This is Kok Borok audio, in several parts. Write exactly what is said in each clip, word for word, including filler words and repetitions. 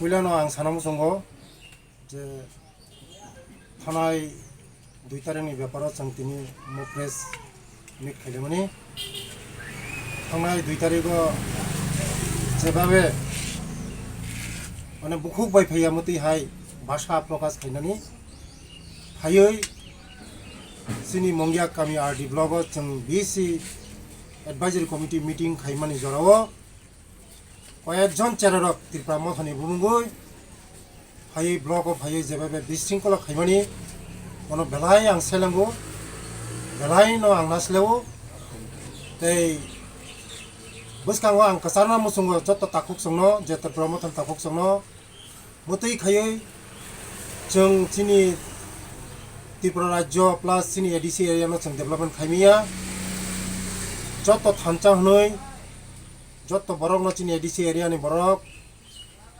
Puilano ang sana muchungo je thanai dui tarikni beparo chwng tini mo press meet khaimani. Thanai dui tarigo jebabe mane bukhuk bai phaiya mutwi hai basa prokash khainani phaiwi chini Mongia kami R D block o chwng B C advisory committee meeting khaimani jorao koyekjon cherarok Tripura mothani bumungwi phaiwi block o phaiwi jebabe bisingkolo khaimani bono belai ang selengo, belai no ang nasleo. Tei bwskango ang kwchangna muchungo joto takhuk chwngno, je Tripura mothani takhuk chwngno mutwi khaiwi chwng chini Tripura rajyo plus chini A D C area no chwng development khaimaya. Joto thansa hwnwi joto borokno chini A D C area ni borok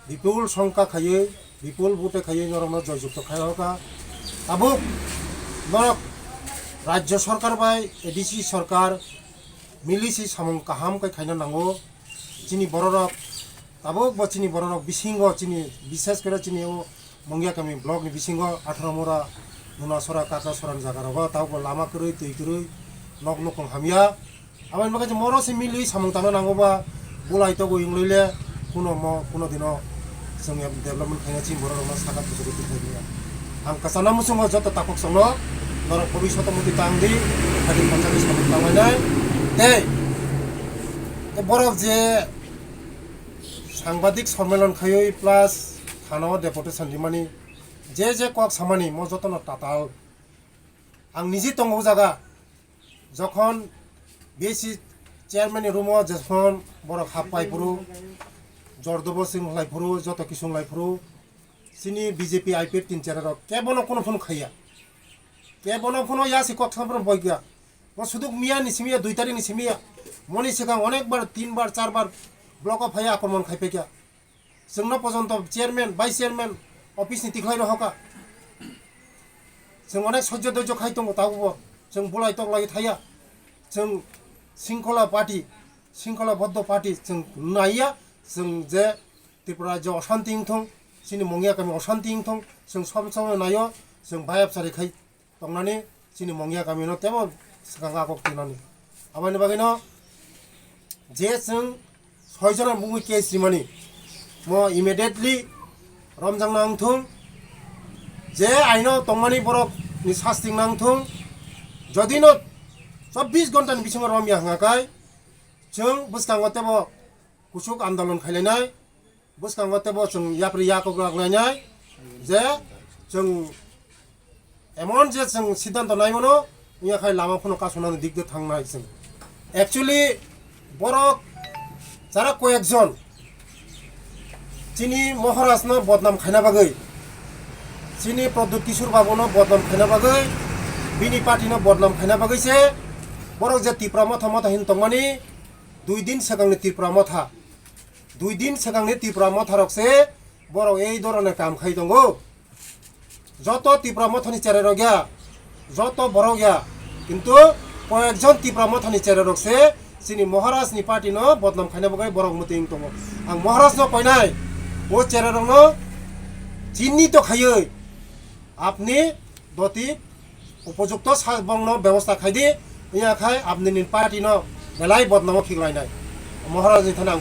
bipul songkha khaiwi, bipul vote khaiwi norokno joyjukto khai hoka. Tabuk norok rajyo sarkar bai A D C sarkar mili si samung kaham khe khaina nango. Chini bororok tabuk bo chini bororok bisingo chini bishes kore chini o Mongia kami block ni bisingo atharo mora, nuna sora, kaka sora ni jaga rogo tabuk bo lama kwrwi, twi kwrwi, nok nukung hamya. Aboni bagwi moro se mili samung tangna nango ba bulai togo wng loile kuno mo kuno dino chwng development khaina chini bororokno saka kuchukwi twi khaimaya. Ang kwchana muchungo joto takhuk chwngno norok bhobishoto muti tang di, hadi khorchani samung tanglainai. Tei, tei borok je sangbadik sommelon khaiwi plus thana o deputation rimani je je kok samani mo jotono tatal ang niji tongo o jaga. Jokhon B C chairman ni room o jokhon borok hap pai phuru, jor dobo chwng lai phuru, joto kisung lai phuru, chini B J P I P F tin chera rok kebono kuno phone khaiya, kebono phone ya si kok sampro boiga. Mo suduk miya ni simiya, dui tarik ni simiya, moni swkang onek bar, tin bar, char bar block o phaiya akromon khai pekya. Chwngno pojonto chairman, vice chairman office ni tikhlai rohoka. Chwng onek sojjo dojjo khai tongo tabukbo. Chwng bulai tok lai thaya. Chwng singkhola party, singkhola boddo party chwng naiya. Chwng je Tripura je osanti wngthong, chini Mongia kami osanti wngthong, chwng sob somoi naio, chwng bayap chari khai tongnani chini Mongia kami no tebo swkang agok tinani. Aboni bagwi no je chwng soi jona bumui case rimani mo immediately romjakna wngthung, je aino tongmani borok ni sasti wngna wngthung, jodi no chobbish ghonta ni bisingo romya hwnga kai chwng bwskango tebo kuchuk andolon khailainai. Bwskango tebo chwng yapri yakok rok nainai je chwng emon je chwng siddhanto naimano, wngya khai lama phano kasonani dikde thangnai chwng. Actually, borok jara koyekjon chini Maharajno bodnam khaina bagwi, chini Pradyut Kishore Babuno bodnam khaina bagwi, bini partyno bodnam khaina bagwi se borok je Tipra Motha Motha hin tongmani, dui din swkangni Tipra Motha. Dui din swkangni Tipra Motha rok se borok ei dhoroner kam khai tongo. Joto Tipra Mothani cherai rok ya, joto borok ya, kintu koyekjon Tipra Mothani cherai rok se chini Maharaj ni party no bodnam khaina bagwi borok mwtwi wng tongo. Ang Maharaj no koinai, o cherai rok no chinni to khaiwi apni doti upojukto sa-, bongno bebosta khai di, wngya khai apni ni party no belai bodnamo khiklainai. Maharaj ni thani ang